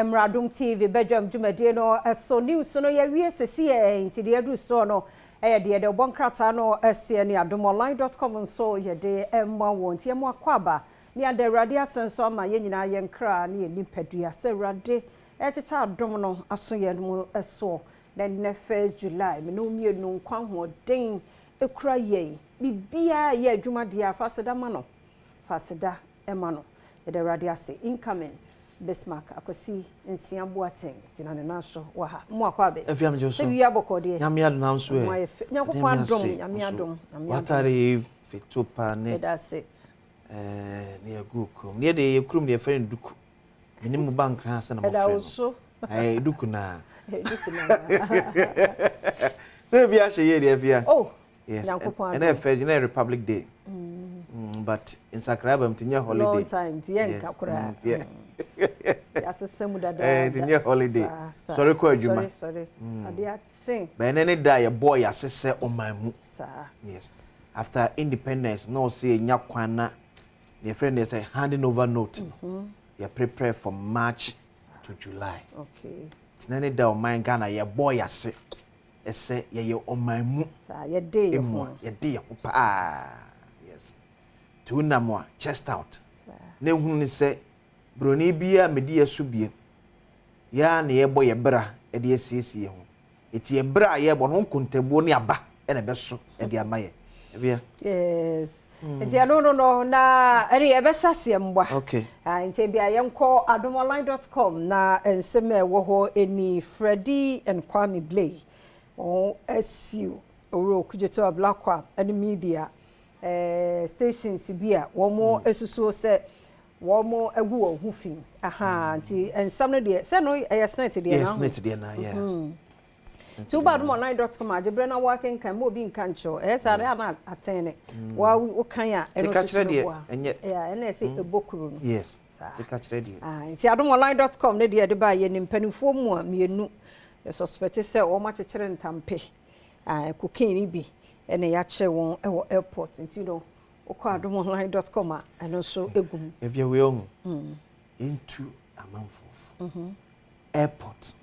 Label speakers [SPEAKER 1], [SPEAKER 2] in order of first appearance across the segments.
[SPEAKER 1] Mmra Adom TV badwam dwumadie no so. News no yɛawie sesiɛ nti deɛ aduru soɔ no ɛyɛ deɛ yɛde bɔ nkrataa no seɛ ne adomonline dot com nso yɛde ma wɔn nti yɛmo akwaaba ne yɛada Awurade ase nso ama yɛn nyinaa yɛn kra ne yɛn nipadua sɛ Awurade ɛrekyekyɛ adom no aso yɛn mu soɔ na nnɛ first July me ne wo mmienu nkwa ahoɔden ɛkura yɛn biribiara yɛ adwuma deɛ a fa aseda ma no fa aseda ma no. Yɛda Awurade ase. Incoming Bismarck Akwasi Nsia Boateng gyina ne nan so wɔ ha. Mo akɔ abɛ.
[SPEAKER 2] Afia megye so.
[SPEAKER 1] Sɛ wia bɔkɔ deɛ.
[SPEAKER 2] Nyame adom na nso ɛ.
[SPEAKER 1] Mo ayɛ fɛ. Nyankopɔn adom. Nyame adom. Nyame adom.
[SPEAKER 2] Watare yi fito paa ne.
[SPEAKER 1] Yɛda ase.
[SPEAKER 2] Ɛɛ ne yɛ gu kurom. Ne yɛ de yɛ kurom deɛ yɛfrɛ no duku. Me ne mo ba nkran ase na mo frɛ no.
[SPEAKER 1] Ɛda wo so.
[SPEAKER 2] Ɛɛ duku naa.
[SPEAKER 1] Duku naa.
[SPEAKER 2] Sɛ ebi ahyɛ yie deɛ afia.
[SPEAKER 1] Oh.
[SPEAKER 2] Yes,
[SPEAKER 1] Nyankopɔn
[SPEAKER 2] ɛnɛ yɛ first, ɛnɛ yɛ Republic Day. Mm. But nsakrae aba mu nti nyɛ holiday.
[SPEAKER 1] Long time nti yɛ nka koraa. Yɛasesa mu dadaada.
[SPEAKER 2] Eh, nti nyɛ holiday. Sɔre kɔ adwuma.
[SPEAKER 1] Sɔre sɔre. Ade akye.
[SPEAKER 2] But ɛnɛ ne da a yɛbɔɔ yɛ ase sɛ ɔman mu.
[SPEAKER 1] Saa.
[SPEAKER 2] Yes. After independence na ɔsɛ yɛnya kwan na deɛ yɛfrɛ no sɛ handing over note no. Yɛ prepare from March to July.
[SPEAKER 1] Okay.
[SPEAKER 2] Nti na ne da ɔman Ghana yɛbɔɔ yɛ ase. Ɛsɛ yɛyɛ ɔman mu.
[SPEAKER 1] Saa, yɛde yɛn ho.
[SPEAKER 2] Yɛde yɛn ho paa. Yes. Nti wonam a, chest out. Na ehunu ne sɛ, broni biara medi yɛ so biem. Yɛ ara na yɛbɔ yɛ bra de asiesie yɛn ho. Eti yɛ bra a yɛbɔ no ho nkontabuo ne aba na ɛbɛso de ama yɛ. Ebia.
[SPEAKER 1] Yes. Nti ɛno no no na ɛne yɛbɛhyɛ aseɛ mmoa.
[SPEAKER 2] Okay.
[SPEAKER 1] Ah, nti ebia yɛnkɔ adomonline dot com na nsɛm a ɛwɔ hɔ ni Freddie and Kwame Blay wɔn asiw Owura Okudzeto Ablakwa ne media eh, stations bi a wɔn asusuo sɛ wɔn agu wɔn ho fi. Aha, nti nsɛm no deɛ sɛ no ɛyɛ snit deɛ
[SPEAKER 2] na.
[SPEAKER 1] Yes,
[SPEAKER 2] snit deɛ na, yeah.
[SPEAKER 1] Nti woba adomonline dot com a, gye berɛ na woakenkan ma obi nka nkyerɛ wo. Ɛyɛ saa na na atɛn ne. Wa wokan a ɛno nso tumi boa. Yeah, ɛna ɛsɛ ɛbɔ kuro no.
[SPEAKER 2] Yes. Tika kyerɛ deɛ.
[SPEAKER 1] Ah, nti adomonline dot com ne deɛ ɛde ba yɛ ne mpanimfoɔ mu a mmienu yɛ suspect sɛ wɔn akyekyere ntampe. Ah, cocaine bi ɛna yɛakyere wɔn ɛwɔ airport. Nti no wokɔ adomonline dot com a ɛno nso egu mu.
[SPEAKER 2] Ebia wei ɔho. Ntu amanfoɔ. Airport.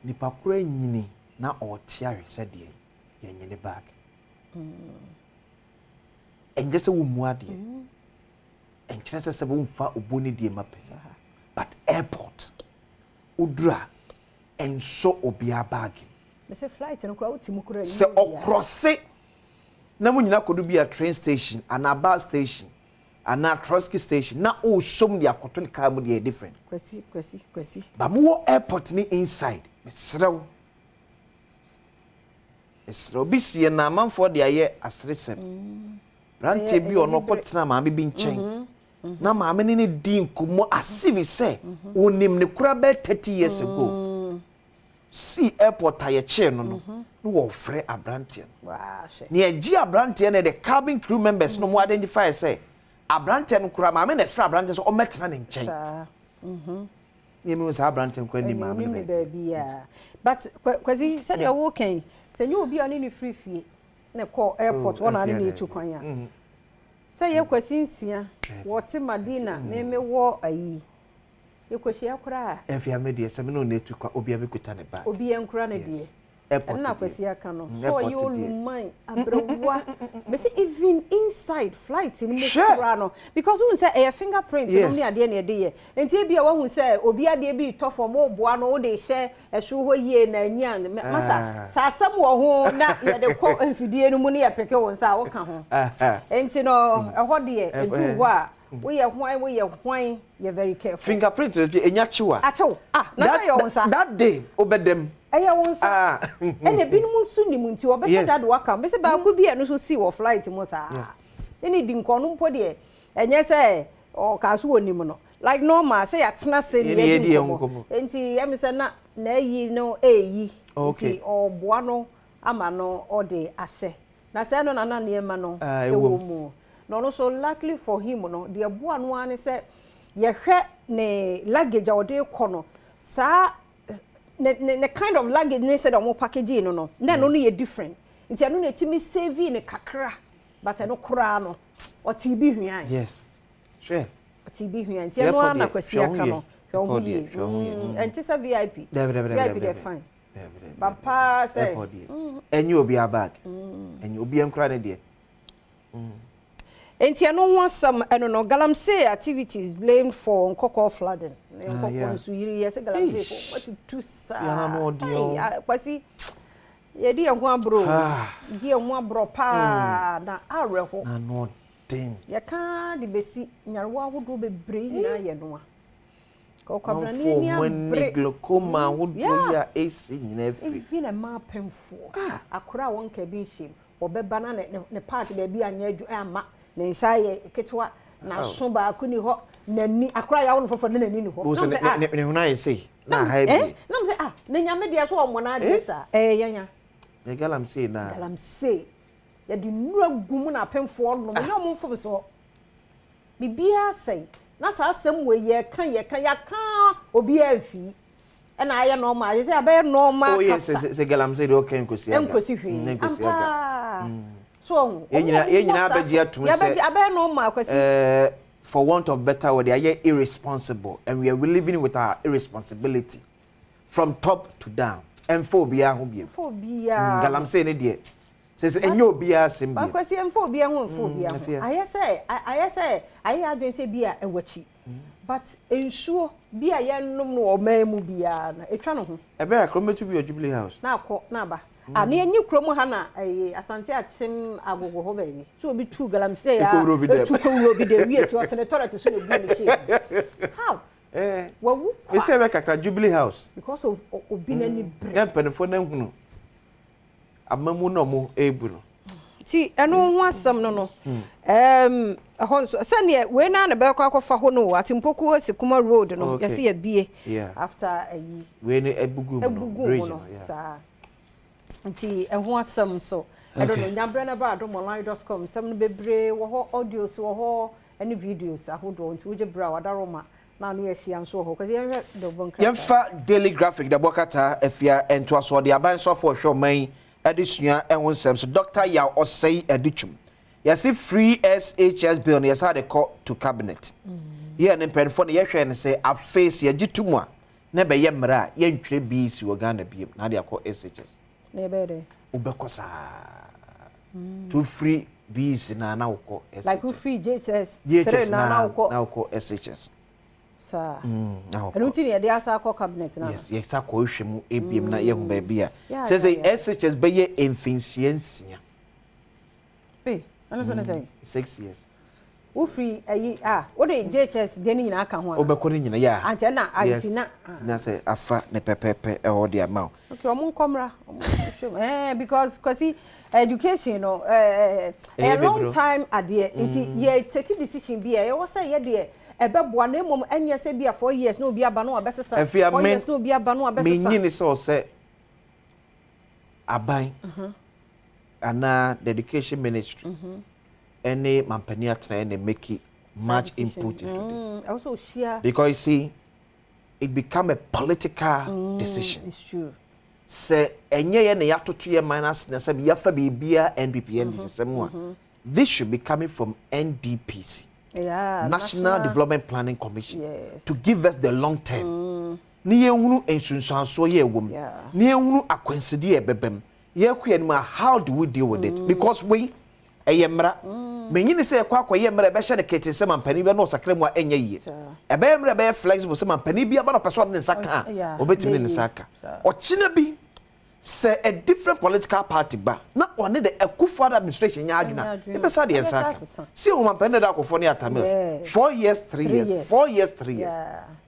[SPEAKER 2] Nipa koro anyini na ɔrete ahwɛ sɛ deɛ yɛnye ne bag. Ɛnyɛ sɛ wommu adeɛ. Ɛnkyerɛ sɛ sɛ womfa obo ne deɛ ma pɛ. But airport, woduru a, ɛnsɔ obiara bag mu.
[SPEAKER 1] Sɛ flight no koraa wote mu koraa.
[SPEAKER 2] Sɛ ɔkrɔse na mo nyinaa kɔdu bi a train station anaa bus station anaa Trotsky station na ɔresom de akɔto ne car mu deɛ yɛ different.
[SPEAKER 1] Kwasi, Kwasi, Kwasi.
[SPEAKER 2] Ba mo wɔ airport ne inside, mesrɛ wo. Mesrɛ wo, bi si yɛ na amanfoɔ de ayɛ aseresɛm. Branteɛ bi ɔno ɔkɔ tena maame bi nkyɛn na maame ne ne di nkɔmmɔ as if sɛ onim ne kora bɛyɛ 30 years ago. Si airport a yɛkyee no no, na wɔfrɛ aberanteɛ no. Nea ɛgye aberanteɛ no the cabin crew members no mo identify sɛ aberanteɛ no koraa maame na ɛfrɛ aberanteɛ sɛ ɔmmɛtena ne nkyɛn. Ne emu saa aberanteɛ no koraa ni maame no
[SPEAKER 1] baabi. But Kwasi sɛdeɛ woka yi, sɛ nyɛ obi a ɔne ne firi fie na ɛkɔ airport hɔ na ne ne etu kwan a, sɛ yɛ Kwasi nsia wɔte Madina me mewɔ ayi. Yɛkɔhyia koraa
[SPEAKER 2] a. Ɛfia me deɛ sɛ me ne ɔno atu kwa obiara bɛkuta ne bag.
[SPEAKER 1] Obiara nkura ne deɛ.
[SPEAKER 2] Airport
[SPEAKER 1] deɛ. Ɛna Kwasi aka no. Sɛ ɔyɛ oluman aberewa. Mese even inside flight no mu koraa no because wohu sɛ ɛyɛ finger print nom ne adeɛ na yɛde yɛ. Nti ebia wahu sɛ obi adeɛ bi retɔ fam woboa no wode rehyɛ ɛsoro hɔ yie na anyi a masa sɛ asɛm wɔ ho na yɛde kɔ mfidie no mu ne yɛpeke wo nsa a woka ho. Nti no ɛhɔ deɛ ɛduru hɔ a Woyɛ hwan woyɛ hwan yɛ very careful.
[SPEAKER 2] Finger print no enya kyew a.
[SPEAKER 1] Akyew ah na sɛ ɛyɛ wo nsa.
[SPEAKER 2] That day wobɛda mu.
[SPEAKER 1] Ɛyɛ wo nsa. Ah. Ɛna ebinom nso nim nti wɔbɛhyɛ da de waka. Mese baako bi a ɛno nso sii wɔ flight mu saa. Ɛne di nkɔ ɔno mpo deɛ ɛnyɛ sɛ ɔkaa so wɔnim no. Like normal sɛ yɛatena ase na yɛdi nkɔmmɔ. Nti ɛmi sɛ na n'ayi no ɛreyi. Nti ɔboa no ama no ɔde ahyɛ. Na sɛ ɛno na na nneɛma no wɔ mu. Na ɔno nso luckily for him no, deɛ ɛboa no ara ne sɛ yɛhwɛ ne luggage a ɔde rekɔ no, saa ne ne ne kind of luggage ne sɛdeɛ wɔn package no no, na ɛno no yɛ different. Nti ɛno na ɛtumi save no kakra, but ɛno koraa no, ɔtee bi hwiae.
[SPEAKER 2] Yes. Hwɛ.
[SPEAKER 1] Ɔtee bi hwiae. Nti ɛno ara na Kwasi aka no. Hwɛ wo ho
[SPEAKER 2] Airport
[SPEAKER 1] yie.
[SPEAKER 2] deɛ, hwɛ wo ho yie.
[SPEAKER 1] Ɛnte sɛ VIP.
[SPEAKER 2] Dabi, dabi, dabi,
[SPEAKER 1] VIP
[SPEAKER 2] dabi,
[SPEAKER 1] deɛ
[SPEAKER 2] dabi.
[SPEAKER 1] fine.
[SPEAKER 2] Dabi, dabi,
[SPEAKER 1] Ba
[SPEAKER 2] dabi.
[SPEAKER 1] paa sɛ.
[SPEAKER 2] Airport deɛ, ɛnyɛ obiara bag, ɛnyɛ obiara nkura ne deɛ.
[SPEAKER 1] Nti ɛno ho asɛm ɛno no, galamsey activities blamed for Nkawkaw flooding. Na Nkawkaw nso yiri yɛ sɛ galamsey fo watutu saa.
[SPEAKER 2] Fiana no ɔdeɛ o.
[SPEAKER 1] Ai, ah, Kwasi, yɛdi yɛn ho aborɔ o.
[SPEAKER 2] Ah.
[SPEAKER 1] Yɛdi yɛn ho aborɔ paa na awerɛho.
[SPEAKER 2] Na no ɔden.
[SPEAKER 1] Yɛka de bɛsi nyarewa ahodoɔ bebree nyinaa yɛ noa. Kɔkɔbrane
[SPEAKER 2] Manfoɔ
[SPEAKER 1] ani
[SPEAKER 2] mo ani
[SPEAKER 1] abere.
[SPEAKER 2] glaucoma ahodoɔ yi a ɛsi nyinaa firi.
[SPEAKER 1] Even mmaa pɛmfoɔ, akora a wɔnka bi nhyɛm, wɔbɛba na ne park baabi anyɛ adwu ama ne nsa ayɛ ketewa, n'aso baako ni hɔ, n'ani akora a yɛawo no foforɔ ne n'ani ni hɔ.
[SPEAKER 2] Wo sɛ
[SPEAKER 1] Nam sɛ, ah,
[SPEAKER 2] ne ho ayɛ sei na aha
[SPEAKER 1] eh,
[SPEAKER 2] ebie.
[SPEAKER 1] Nam sɛ, ah, ne Nyame deɛ so ɔmmɔ n'adeɛ saa. Ɛyɛ yɛn a.
[SPEAKER 2] Ne galamsey na.
[SPEAKER 1] Galamsey. Yɛde nnura gu mu na apemfoɔ nom. Ɛnyɛ ɔmo mfomsoɔ. Biribiara sɛe. Na saa asɛm wei yɛka yɛka yɛaka, obiara mfii. Ɛna ayɛ normal. Ayɛ sɛ abɛyɛ normal
[SPEAKER 2] Oh yes,
[SPEAKER 1] kasa.
[SPEAKER 2] sɛ galamsey deɛ ɔka nkosi aga.
[SPEAKER 1] Nkosi hwee.
[SPEAKER 2] Nkosi aga.
[SPEAKER 1] Ampa. So ɔho.
[SPEAKER 2] Yɛn nyinaa
[SPEAKER 1] Ɔmo a
[SPEAKER 2] yɛn
[SPEAKER 1] wɔwɔ
[SPEAKER 2] nyinaa
[SPEAKER 1] saa
[SPEAKER 2] bɛgye atum sɛ
[SPEAKER 1] yɛbɛgye abɛyɛ normal, Kwasi.
[SPEAKER 2] For want of better word, yɛayɛ irresponsible and we are living with our irresponsibility from top to down. Ɛmfa obiara ho bio.
[SPEAKER 1] Ɛmfa obiara.
[SPEAKER 2] Galamsey ne deɛ sɛ ɛnyɛ obiara asɛm bio.
[SPEAKER 1] Kwasi, ɛmfa obiara ho, ɛmfa obiara ho.
[SPEAKER 2] Afia.
[SPEAKER 1] Ayɛ sɛ ayɛ adwene sɛ bi a ɛwɔ akyi. But nsuo bi a yɛnom no wɔ ɔman mu biara no, etwa ne ho.
[SPEAKER 2] Ɛbɛyɛ akoro mbɛtu bi wɔ Jubilee House.
[SPEAKER 1] Na akɔ na aba. Ah, ne yɛnyi kurom ha na ɛyɛ Asante Akyem Agogo hɔ baabi. So obi tu galamsey a
[SPEAKER 2] Ekowuro bi dɛm.
[SPEAKER 1] etu kowuro bi dɛm wie tu ɔtene toilet so na ebu ne hyɛ. How? Wawu kwa.
[SPEAKER 2] Mesi ɛbɛ kakra Jubilee House.
[SPEAKER 1] Because of obi n'ani bere.
[SPEAKER 2] Yɛn mpanimfoɔ na ehunu amamu na ɔmo ebu no.
[SPEAKER 1] Ti ɛno ho asɛm no, ɛhɔ nso sɛneɛ wei naa na bɛkɔ akɔfa hɔ no o, Atimpoku Asikuma road no yɛsi yɛbie after ayi.
[SPEAKER 2] Wei ne ebugu mu no.
[SPEAKER 1] Ebugu mu
[SPEAKER 2] Bridge
[SPEAKER 1] no
[SPEAKER 2] no, yeah.
[SPEAKER 1] Saa nti ɛho asɛm nso ɛno no, nyabrɛ no ba adomonline.com, nsɛm no bebree wɔ hɔ, audios wɔ hɔ ɛne videos ahodoɔ, nti wogye berɛ a wadaroma na ano yɛahyia nso wɔ hɔ kɔsi yɛnhwɛ dɔbɔ nkrataa.
[SPEAKER 2] Yɛmfa Daily Graphic da bɔkata afia ntoasoɔ de aban sɔfo ɔhwɛ ɔman yi ɛde sua ɛho nsɛm so. Dr Yaw Ɔsɛe Adutwum yɛse free SHS bill no yɛsa de kɔ to cabinet. Yɛ ne mpanyinfoɔ no yɛhwɛ no sɛ afei sɛ yɛgye to mu a na ɛbɛyɛ mmerɛ a yɛntwerɛ BECE wɔ Ghana biem na ade akɔ SHS.
[SPEAKER 1] Na ɛbɛyɛ dɛ.
[SPEAKER 2] Wobɛkɔ saa to free BECE na wokɔ SHS.
[SPEAKER 1] Like wofiri JHS
[SPEAKER 2] JHS
[SPEAKER 1] 3 na wokɔ
[SPEAKER 2] na wokɔ SHS.
[SPEAKER 1] Saa.
[SPEAKER 2] Na wokɔ.
[SPEAKER 1] Ɛno nti na yɛde asa akɔ cabinet na.
[SPEAKER 2] Yes, yɛsa kɔ hwɛ mu ebiem na yɛhu baabi a sɛ SHS bɛyɛ mfinhyia 6.
[SPEAKER 1] Ee, ɛno nso ne sɛ
[SPEAKER 2] 6 years.
[SPEAKER 1] Wofiri ayi a wode JHS deɛ no nyinaa ka ho a.
[SPEAKER 2] Wobɛkɔ no nyina yɛ a.
[SPEAKER 1] Anti ɛna anti na.
[SPEAKER 2] Na sɛ afa ne pɛpɛɛpɛ ɛhɔ de ama wo.
[SPEAKER 1] Okay, ɔmo nkɔmra ɔmo nhwɛ mu because Kwasi, education no ɛɛ
[SPEAKER 2] Ɛyɛ
[SPEAKER 1] ɛyɛ long
[SPEAKER 2] bebree.
[SPEAKER 1] time adeɛ, nti yɛ take decision bi a ɛwɔ sɛ yɛ deɛ ɛbɛboa na emom ɛnyɛ sɛ bi a 4 years na obi aba na wabɛsesa,
[SPEAKER 2] Afia,
[SPEAKER 1] 4 years na obi aba na wabɛsesa.
[SPEAKER 2] Menyini sɛ ɔsɛ aban anaa the education ministry ɛne mampanin atena ɛna make much
[SPEAKER 1] decision.
[SPEAKER 2] input into this.
[SPEAKER 1] Ɛwɔ sɛ ohyia.
[SPEAKER 2] Because you see, it become a political decision.
[SPEAKER 1] It's true.
[SPEAKER 2] Sɛ ɛnyɛ yɛ na yɛatoto yɛ man ase na sɛ yɛafa biribiara NPP NDC sɛm a, this should be coming from NDPC, National Development Planning Commission, to give us the long term ne yɛnhunu nsunsuansoɔ yɛ ɛwɔ mu ne yɛnhunu akwansideɛ a ɛbɛba mu yɛkɔ yɛn mu a, how do we deal with it? Because wei ɛyɛ mmara. Menyini sɛ yɛkɔ akɔyɛ mmara ɛbɛhyɛ no kete sɛ mampanin bi na ɔsakra mu a ɛnyɛ yie. Ɛbɛyɛ mmara ɛbɛyɛ flexible sɛ mampanin bi aba na ɔpɛ sɛ ɔde ne nsa ka a, ɔbɛtumi de ne nsa aka. Ɔkyena bi sɛ a different political party ba na ɔne the Akufo-Addo administration nyɛ adwene a,
[SPEAKER 1] adwene.
[SPEAKER 2] ɛbɛsa deɛ nsa
[SPEAKER 1] Ɛbɛsa
[SPEAKER 2] aka
[SPEAKER 1] asesa.
[SPEAKER 2] si ɛwɔ mampanin dada akɔfoɔ ne Atta Mills, 4 years, 3 years, 4 years, 3 years.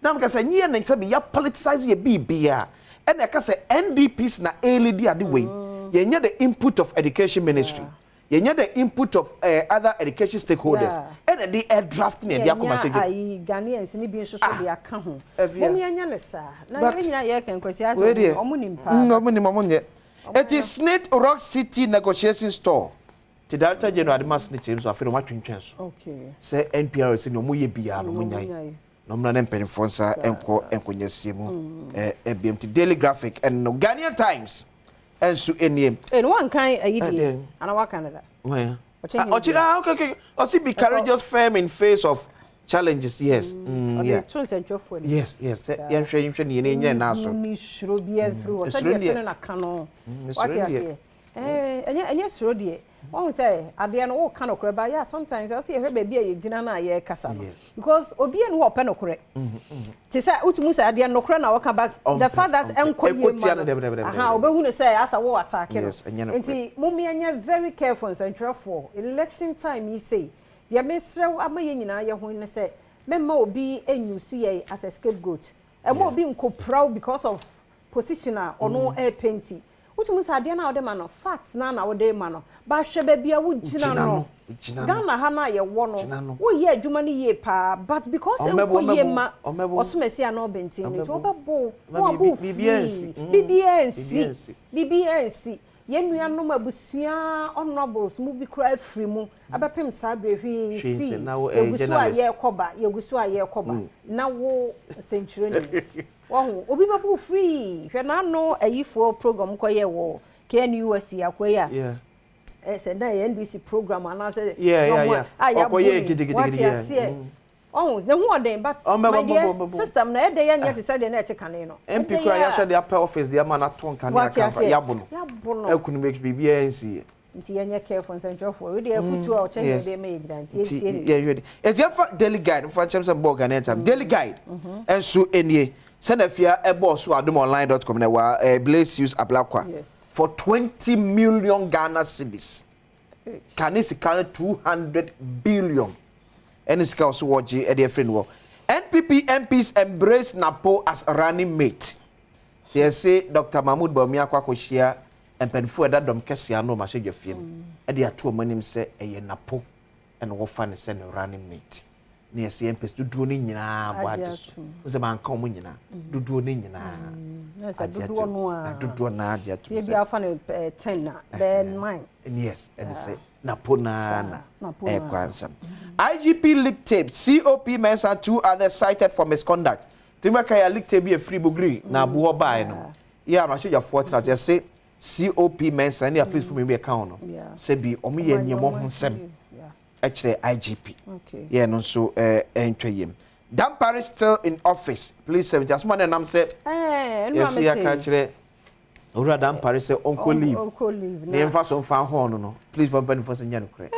[SPEAKER 2] Na meka sɛ nyɛ ne nsa bi yɛ politicize yɛ biribiara ɛna ɛka sɛ NDPC na ɛledi ade wei. Yɛnyɛ the input of education ministry, yɛnyɛ the input of other education stakeholders ɛna de ɛ draft ne ɛde akɔma sɛ
[SPEAKER 1] Yɛnya ayi Ghanaians ne bi nso so de aka ho.
[SPEAKER 2] Afia.
[SPEAKER 1] Wɔn yɛnya ne saa na
[SPEAKER 2] But
[SPEAKER 1] yɛn nyinaa yɛ kɛn Kwasi asɛ
[SPEAKER 2] wei deɛ
[SPEAKER 1] ɔmo nim paa.
[SPEAKER 2] Ɔmo nim, ɔmo nyɛ eti SSNIT Rock City negotiation stall ti Director General Adema SSNIT kyerɛ mu so afei na ɔmo atwentwɛn so sɛ NPRC ne ɔmo yɛ biara no ɔmo nyae
[SPEAKER 1] nyae.
[SPEAKER 2] Na ɔmo na ne mpanyinfoɔ nsa nkɔ nkonnyasie mu ɛbiem. Ti Daily Graphic ɛno no, Ghanaian Times ɛnso enie.
[SPEAKER 1] Ee, no wankan ayi deɛ
[SPEAKER 2] Ɛdeɛn?
[SPEAKER 1] ana waka ne da.
[SPEAKER 2] Where?
[SPEAKER 1] Ɔkyɛ
[SPEAKER 2] Ah,
[SPEAKER 1] hene
[SPEAKER 2] ɔkyɛ
[SPEAKER 1] deɛ.
[SPEAKER 2] ah, okay. Ɔsi be courageous, firm in face of Challenges, yes.
[SPEAKER 1] Ɔde to nsɛntwerɛfoɔ anim.
[SPEAKER 2] Yes, sɛ yɛnhwɛ, yɛnhwɛ ne yɛn nyɛ naa so.
[SPEAKER 1] Ni suro bi amfiri hɔ sɛdeɛ ɛtene na ka no, wate aseɛ? Ɛnyɛ suro deɛ, wɔn sɛ adeɛ no wɔka nokorɛ ba yɛ. Sometimes ɔsɛ yɛhwɛ baabi a yɛgyina no a yɛrekasa no, because obi enu hɔ ɔpɛ nokorɛ te sɛ wotumi sɛ adeɛ nokorɛ na wɔka, but the fact that ɛnkɔ yie ma no aha, obɛhu no sɛ asa wɔ attack no. Nti mo nyɛ very careful, nsɛntwerɛfoɔ. Election time yi sei deɛ, mesrɛ ama yɛn nyinaa yɛ ho ne sɛ mɛma obi enyusu yɛ as a scapegoat, ɛma obi nkopra because of position a ɔno ɛɛpɛ. Nti wotumi sɛ adeɛ no a wɔde ma no, fact na wɔde ma no ba, hwɛ baabi a wogyina no. Ghana ha no a yɛwɔ no, woyɛ adwuma no yie paa, but because nkɔ yie ma ɔsomasi a na ɔbɛntin no nti, wɔbɛbo na wabo free, biribiara nsi, biribiara nsi. Yɛn nuanom abusua honourables mu bi koraa afiri mu abɛpem saa berɛ, hwee nsi. Yɛgu so a yɛrekɔba, yɛgu so a yɛrekɔba na wo nsɛntwerɛni wɔho obi bɛbo free. Hwɛ n'ano ayifoɔ program kɔyɛ wɔ KNUST akɔ yi a sɛ na yɛ NDC program anaasɛ
[SPEAKER 2] a yɛabɔ,
[SPEAKER 1] wate aseɛ? Ɔho ne ho ɔden, but my dear, system na ɛde yɛ nyɛ te sɛ deɛ na ɛte kane no.
[SPEAKER 2] MP kura yɛahyɛ de apɛ office de ama n'ato nkanea kamfa, yɛabo no,
[SPEAKER 1] yɛabo no.
[SPEAKER 2] Ɛkunu bɛ biribiara nsi yɛ.
[SPEAKER 1] Nti yɛnyɛ careful, nsɛntwerɛfoɔ. Wei deɛ, afutuo a ɔkyɛ yɛn de ma yɛ nyinaa nti yɛntie ne.
[SPEAKER 2] Yɛhwɛ de eti yɛfa Daily Guide nfa nkyɛn sɛ bɔɔ Ghanaian Times. Daily Guide nso nie, sɛnɛ fia ɛbɔɔ so adomonline.com na ɛwɔ Blasius Ablakwa for 20 million Ghana cedis, kane sika no 200 billion, ɛne sika ɔso wɔgye ɛde afiri no wɔ. NPP MPs embrace Napo as running mate. Yɛse Dr Mahmood Bawumia akɔ akɔhyia mpanimfoɔ ɛda dɔm kɛseɛ ano ɔmo ahyɛ fie no, ɛde ato ɔmo anim sɛ ɛyɛ Napo ɛna wɔfa ne sɛ ne running mate, na yɛsɛ MPs dodoɔ no nyinaa bɔ agye so sɛ manka ɔmo nyinaa, dodoɔ no nyinaa
[SPEAKER 1] agye ato,
[SPEAKER 2] dodoɔ no agye ato.
[SPEAKER 1] Sɛ ebi afa no 10 na bɛyɛ 9.
[SPEAKER 2] Yes, ɛde sɛ Napo naa na ɛkɔ ansɛm. IGP leak tape, COP Mensa, two others cited for misconduct. Tí wọ́n ka yɛ leak tape bi efiri Bugiri na abu hɔ baa no yɛ ano ahyɛgyafoɔ tena ase, yɛsɛ COP Mensa ne apolice fo mi bi ɛka ho no, sɛbi wɔn yɛ nneɛma ho nsɛm ɛkyerɛ IGP yɛ no nso ɛntwa yam. Dampare still in office, police 70 asoma ne nam sɛ yɛsi yɛaka kyerɛ Owura Dampare sɛ ɔnkɔ leave na yɛmfa so mfa ho no, police fo mpanimfoɔ sɛ nyɛ nokorɛ,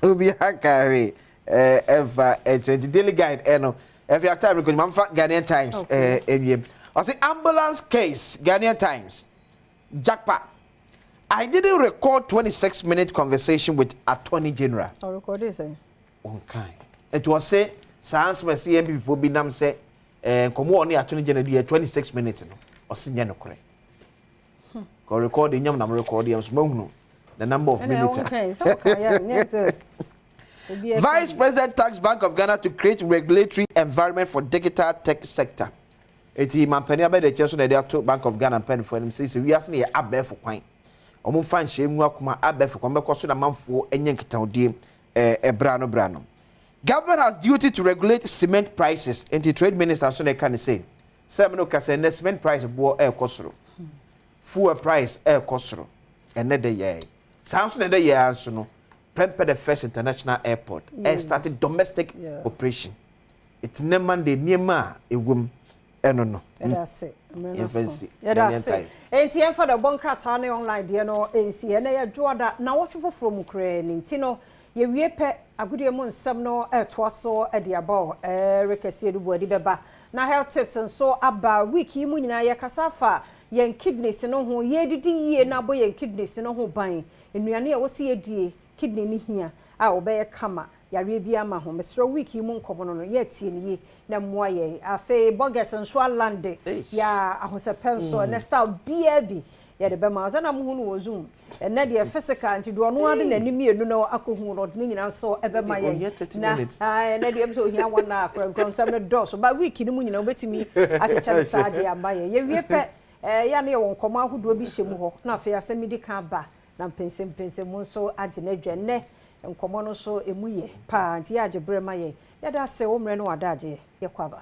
[SPEAKER 2] obi aka hwee ɛmfa ɛkyerɛ. Nti Daily Guide ɛno ɛfi atime no kɔnyima mfa Ghanaian Times ɛnwie. Ɔse ambulance case, Ghanaian Times, Jakpa, "I didn't record 26 minute conversation with Attorney General."
[SPEAKER 1] Ɔrekɔde sɛ?
[SPEAKER 2] Ɔnkan ɛti ɔse saa nsɛm ɛsɛ NPP foɔ bi nam sɛ nkɔmɔ ɔne Attorney General yɛ 26 minutes no, ɔse nyɛ nokorɛ kɔ record nyam nam record yɛn so mahunu the number of minutes. Vice President tax Bank of Ghana to create regulatory environment for digital tech sector. Eti mampanin abɛde kyɛn so na yɛde ato Bank of Ghana mpanimfoɔ anim sɛ wiase no yɛ abɛɛfo kwan, wɔn mfa nhyɛn mu akoma abɛɛfo kwan bɛkɔ so na amanfoɔ nyɛ nkitahodie ɛbra no bra no. Government has duty to regulate cement prices. Nti trade minister nso na ɛka ne sɛ ɛmo no kasa ɛnɛ cement price boɔ ɛɛkɔ soro, fuel price ɛɛkɔ soro ɛnɛ de yɛ saa nso na ɛdɛ yɛ nso no. Prempeh the First International Airport ɛ started domestic operation. Eti ne Monday nneɛma a ɛwɔ mu ɛno no.
[SPEAKER 1] Yɛda ase. Yɛda ase. Enti yɛmfa dɛ bɔ nkrataa ne online deɛ no nsi. Ɛnɛ yɛ dwoada na wɔtwe foforɔ mu koraa ni, nti no yɛwie pɛ, agodie mu nsɛm no ɛtoa so de aba o. Ɛrekɛseɛ no buadi bɛba na health tips nso aba. Week yi mu nyinaa yɛkasa afa yɛn kidneys no ho, yɛdidi yie na abɔ yɛn kidneys no ho ban, nnuane a wɔsi yɛdie kidney no hia a wɔbɛyɛ kama, yareɛ bi ama ho. Mesrɛ, week yi mu nkɔmɔ no yɛtie no yie na mmoa yɛn. Afei bɔgɛs nso alande yɛ ahosɛpɛ nso ɛnɛ style biara bi yɛde bɛma sɛ na mohu no wɔ Zoom. Ɛnɛ deɛ physical, nti deɛ ɔno ade n'anim mmienu no akɔhu no, ɔde ne nyinaa nso ɛbɛma yɛn. Na ɛnɛ deɛ sɛ ohia wɔn a korankora nsɛm no dɔɔso ba, week no mu nyinaa wobɛtumi ahyehyɛ no saa de ama yɛn. Yɛwie pɛ, yɛ ne yɛwɔ nkɔmɔ ahodoɔ bi hyɛ mu hɔ, na afei asɛm di kan ba na mpɛnsɛmpɛnsɛm mu nso agye n'adwa. Nnɛ nkɔmɔ no nso emu yɛ paa, nti yɛ agye berɛ ma yɛn. Yɛda ase wo mmerɛ no wada agye yɛkɔ aba.